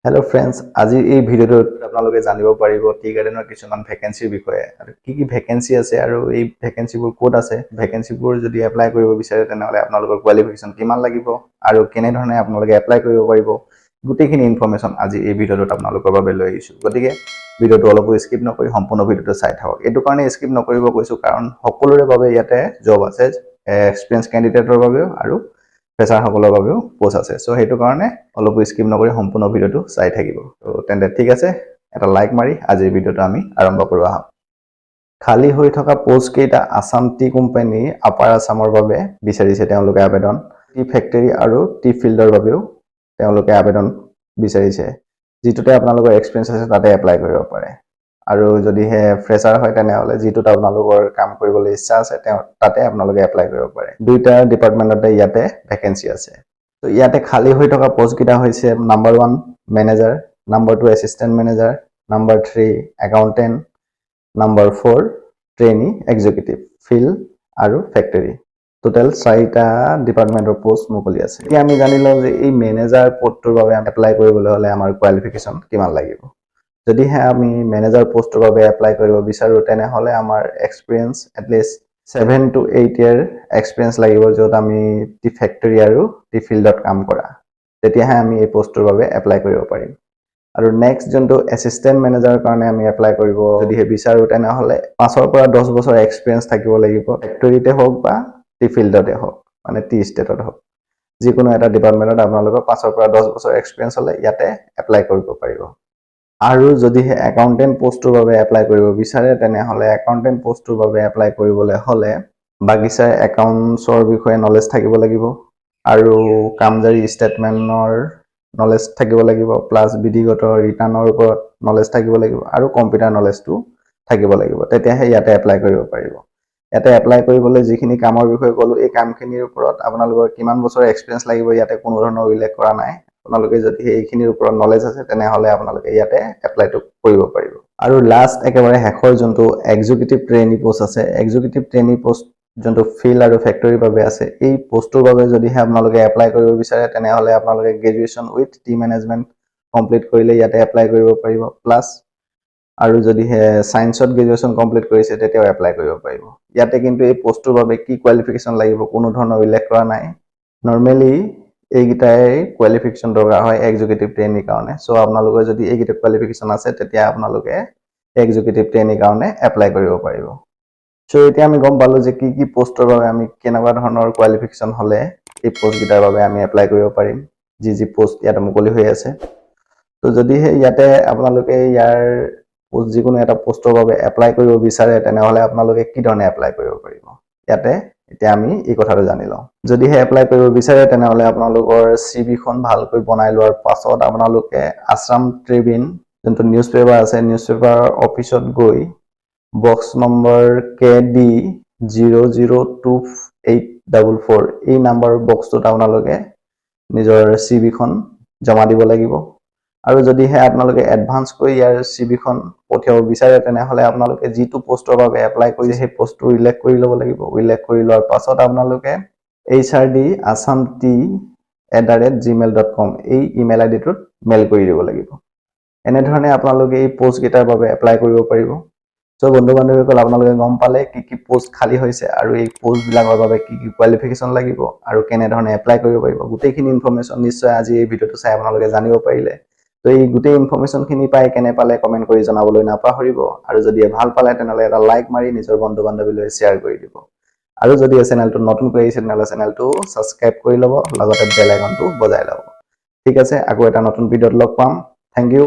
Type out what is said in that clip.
Hello' friends, আজিৰ এই ভিডিঅ'টোত আপোনালোকে জানিব পাৰিব টি গাৰ্ডেনৰ কিছুমান ভেকেঞ্চিৰ বিষয়ে আৰু কি কি ভেকেঞ্চি আছে আৰু এই ভেকেঞ্চিবোৰ ক'ত আছে। ভেকেঞ্চিবোৰ যদি এপ্লাই কৰিব বিচাৰে, তেনেহ'লে আপোনালোকৰ কোৱালিফিকেশ্যন কিমান লাগিব আৰু কেনেধৰণে আপোনালোকে এপ্লাই কৰিব পাৰিব, গোটেইখিনি ইনফৰ্মেশ্যন আজি এই ভিডিঅ'টোত আপোনালোকৰ বাবে লৈ আহিছোঁ। গতিকে ভিডিঅ'টো অলপো স্কিপ নকৰি সম্পূৰ্ণ ভিডিঅ'টো চাই থাকক। এইটো কাৰণে স্কিপ নকৰিব কৈছোঁ, কাৰণ সকলোৰে বাবে ইয়াতে জব আছে, এক্সপিৰিয়েঞ্চ কেণ্ডিডেটৰ বাবেও আৰু ফ্ৰেচাৰসকলৰ বাবেও প'ষ্ট আছে। চ' সেইটো কাৰণে অলপো স্কিপ নকৰি সম্পূৰ্ণ ভিডিঅ'টো চাই থাকিব। ত' তেন্তে ঠিক আছে, এটা লাইক মাৰি আজিৰ ভিডিঅ'টো আমি আৰম্ভ কৰোঁ আহক। খালী হৈ থকা প'ষ্টকেইটা আছাম টি কোম্পানী আপাৰ আছামৰ বাবে বিচাৰিছে তেওঁলোকে আবেদন। টি ফেক্টৰী আৰু টি ফিল্ডৰ বাবেও তেওঁলোকে আবেদন বিচাৰিছে। যিটোতে আপোনালোকৰ এক্সপিৰিয়েঞ্চ আছে, তাতে এপ্লাই কৰিব পাৰে আৰু যদিহে ফ্ৰেচাৰ হয়, তেনেহ'লে যিটোত আপোনালোকৰ কাম কৰিবলৈ ইচ্ছা আছে, তেওঁ তাতে আপোনালোকে এপ্লাই কৰিব পাৰে। দুইটা ডিপাৰ্টমেণ্টতে ইয়াতে ভেকেঞ্চি আছে। ত' ইয়াতে খালী হৈ থকা প'ষ্টকেইটা হৈছে number 1 manager, number 2 assistant manager, number 3 accountant, number 4 trainee executive field আৰু ফেক্টৰী। টোটেল চাৰিটা ডিপাৰ্টমেণ্টৰ প'ষ্ট মুকলি আছে। এতিয়া আমি জানি লওঁ যে এই মেনেজাৰ পদটোৰ বাবে এপ্লাই কৰিবলৈ হ'লে আমাৰ কোৱালিফিকেশ্যন কিমান লাগিব। যদিহে আমি মেনেজাৰ পষ্টটোৰ বাবে এপ্লাই কৰিব বিচাৰোঁ, তেনেহ'লে আমাৰ experience at least 7 to 8 year experience লাগিব, য'ত আমি টি ফেক্টৰী আৰু টি ফিল্ডত কাম কৰা। তেতিয়াহে আমি এই পষ্টটোৰ বাবে এপ্লাই কৰিব পাৰিম। আৰু নেক্সট যোনটো এছিষ্টেণ্ট মেনেজাৰৰ কাৰণে আমি এপ্লাই কৰিব যদিহে বিচাৰোঁ, তেনেহ'লে 5ৰ পৰা 10 বছৰ এক্সপিৰিয়েঞ্চ থাকিব লাগিব, ফেক্টৰীতে হওক বা টি ফিল্ডতে হওক, মানে টি ষ্টেটত হওক, যিকোনো এটা ডিপাৰ্টমেণ্টত আপোনালোকৰ 5ৰ পৰা 10 বছৰ এক্সপিৰিয়েঞ্চ হ'লে ইয়াতে এপ্লাই কৰিব পাৰিব। আৰু যদিহে একাউণ্টেণ্ট পষ্টটোৰ বাবে এপ্লাই কৰিব বিচাৰে, তেনেহ'লে একাউণ্টেণ্ট পষ্টটোৰ বাবে এপ্লাই কৰিবলৈ হ'লে বাগিচাৰ একাউণ্টছৰ বিষয়ে নলেজ থাকিব লাগিব আৰু কামজাৰী ষ্টেটমেণ্টৰ নলেজ থাকিব লাগিব, প্লাছ বিধিগত ৰিটাৰ্ণৰ ওপৰত নলেজ থাকিব লাগিব আৰু কম্পিউটাৰ নলেজটো থাকিব লাগিব। তেতিয়াহে ইয়াতে এপ্লাই কৰিব পাৰিব। ইয়াতে এপ্লাই কৰিবলৈ যিখিনি কামৰ বিষয়ে ক'লোঁ, এই কামখিনিৰ ওপৰত আপোনালোকৰ কিমান বছৰৰ এক্সপিৰিয়েঞ্চ লাগিব, ইয়াতে কোনো ধৰণৰ উল্লেখ কৰা নাই। আপোনালোকে যদি এইখিনিৰ ওপৰত নলেজ আছে, তেনেহ'লে আপোনালোকে ইয়াতে এপ্লাইটো কৰিব পাৰিব। আৰু লাষ্ট একেবাৰে শেষৰ যোনটো এক্সিকিউটিভ ট্ৰেইনি পষ্ট আছে, এক্সিকিউটিভ ট্ৰেইনি পষ্ট যোনটো ফিল্ড আৰু ফেক্টৰীৰ বাবে আছে, এই পষ্টটোৰ বাবে যদিহে আপোনালোকে এপ্লাই কৰিব বিচাৰে, তেনেহ'লে আপোনালোকে graduation with tea management complete কৰিলে ইয়াতে এপ্লাই কৰিব পাৰিব। প্লাছ আৰু যদিহে ছায়েন্সত গ্ৰেজুৱেশ্যন কমপ্লিট কৰিছে, তেতিয়াও এপ্লাই কৰিব পাৰিব ইয়াতে। কিন্তু এই পষ্টটোৰ বাবে কি কোৱালিফিকেশ্যন লাগিব, কোনো ধৰণৰ উল্লেখ কৰা নাই। নৰ্মেলি এইকেইটাই কোৱালিফিকেশ্যন দৰকাৰ হয় এক্সিকিউটিভ ট্ৰেইনিৰ কাৰণে। চ' আপোনালোকৰ যদি এইকেইটা কোৱালিফিকেশ্যন আছে, তেতিয়া আপোনালোকে এক্সিকিউটিভ ট্ৰেইনিৰ কাৰণে এপ্লাই কৰিব পাৰিব। চ' এতিয়া আমি গম পালোঁ যে কি কি পষ্টৰ বাবে আমি কেনেকুৱা ধৰণৰ কোৱালিফিকেশ্যন হ'লে এই পষ্টকেইটাৰ বাবে আমি এপ্লাই কৰিব পাৰিম, যি যি পষ্ট ইয়াতে মুকলি হৈ আছে। ত' যদিহে ইয়াতে আপোনালোকে ইয়াৰ পোষ্ট যিকোনো এটা পষ্টৰ বাবে এপ্লাই কৰিব বিচাৰে, তেনেহ'লে আপোনালোকে কি ধৰণে এপ্লাই কৰিব পাৰিব, ইয়াতে এতিয়া আমি এই কথাটো জানি লওঁ। যদিহে এপ্লাই কৰিব বিচাৰে, তেনেহ'লে আপোনালোকৰ চি ভিখন ভালকৈ বনাই লোৱাৰ পাছত আপোনালোকে আছাম ট্ৰিবিউন যোনটো নিউজ পেপাৰ আছে, নিউজ পেপাৰৰ অফিচত গৈ box number KD 002844, এই নাম্বাৰ বক্সটোত আপোনালোকে নিজৰ চি ভিখন জমা দিব লাগিব। আৰু যদিহে আপোনালোকে এডভান্সকৈ ইয়াৰ চি ভিখন পঠিয়াব বিচাৰে, তেনেহ'লে আপোনালোকে যিটো পষ্টৰ বাবে এপ্লাই কৰিছে, সেই পষ্টটো উল্লেখ কৰি ল'ব লাগিব। উল্লেখ কৰি লোৱাৰ পাছত আপোনালোকে HRDassamtea@gmail.com, এই ইমেইল আই ডিটোত মেইল কৰি দিব লাগিব। এনেধৰণে আপোনালোকে এই পষ্টকেইটাৰ বাবে এপ্লাই কৰিব পাৰিব। চ' বন্ধু বান্ধৱীসকল, আপোনালোকে গম পালে কি কি পষ্ট খালী হৈছে আৰু এই পষ্টবিলাকৰ বাবে কি কি কোৱালিফিকেশ্যন লাগিব আৰু কেনেধৰণে এপ্লাই কৰিব পাৰিব। গোটেইখিনি ইনফৰ্মেশ্যন নিশ্চয় আজি এই ভিডিঅ'টো চাই আপোনালোকে জানিব পাৰিলে। ত' এই গোটেই ইনফৰ্মেশ্যনখিনি পাই কেনে পালে, কমেণ্ট কৰি জনাবলৈ নাপাহৰিব। আৰু যদি ভাল পালে, তেনেহ'লে এটা লাইক মাৰি নিজৰ বন্ধু বান্ধৱীলৈ শ্বেয়াৰ কৰি দিব। আৰু যদি এই চেনেলটো নতুনকৈ আহিছে, তেনেহ'লে চেনেলটো ছাবস্ক্ৰাইব কৰি ল'ব, লগতে বেল আইকনটো বজাই ল'ব। ঠিক আছে, আকৌ এটা নতুন ভিডিঅ'ত লগ পাম। Thank U.